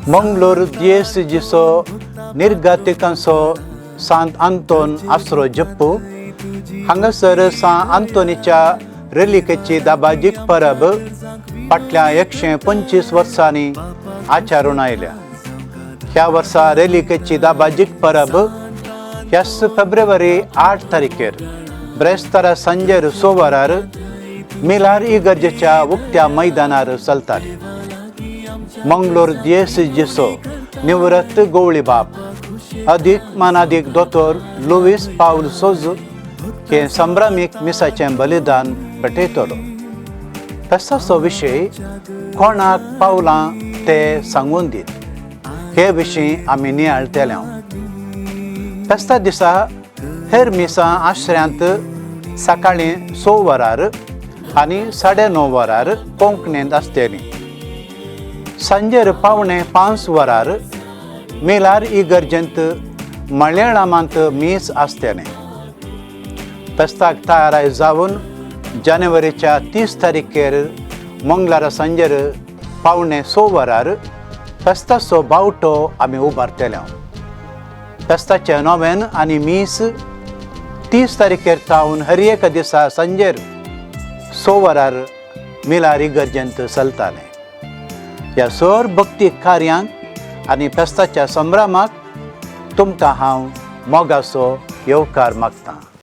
मंगलोर दियेसजीचो निर्गातिकांचो सांत आंतोन आसरो जप्पू हांगासर सां आंतोनीच्या रेलिकेची दाबाजीक परब फाटल्या 125 वर्सांनी आचारून आयल्या. ह्या वर्सा रेलिकेची दाबाजीक परब ह्याच फेब्रुवारी 8 तारखेर ब्रेस्तारा सांजेर 6 वरार मिलार इगर्जेच्या उक्त्या मैदानार चलताली. मंगलोर दियेसजीचो निवृत्त गोवळी बाप अदीक मानादीक दोतोर लुवीस पावल सोजू हे संभ्रमीक मिसाचें बलिदान भेटयतलो. फेस्ताचो विशय कोणाक पावलां ते सांगून दीत हे विशीं आमी नियाळटले. फेस्ता दिसा हेर मिसां आश्र्यांत सकाळीं 6 वरार आनी 9:30 वरार कोंकणींत आसतलीं. सांजेर 4:45 वरार मिलार इगर्जेंत मलयाळमांत मीस आसतलें. फेस्ताक तयाराय जावन जानेवारीच्या 30 तारखेर मंगळारा सांजेर 5:45 वरार फेस्ताचो बावटो आमी उबारतले. फेस्ताचें नोवेन आनी मीस 30 तारखेर तावन हर एका दिसा सांजेर 6 वरार मिलार इगर्जेंत चलतालें. ह्या सर भक्ती कार्यांक आनी फेस्ताच्या संभ्रमाक तुमकां हांव मोगाचो येवकार मागतां.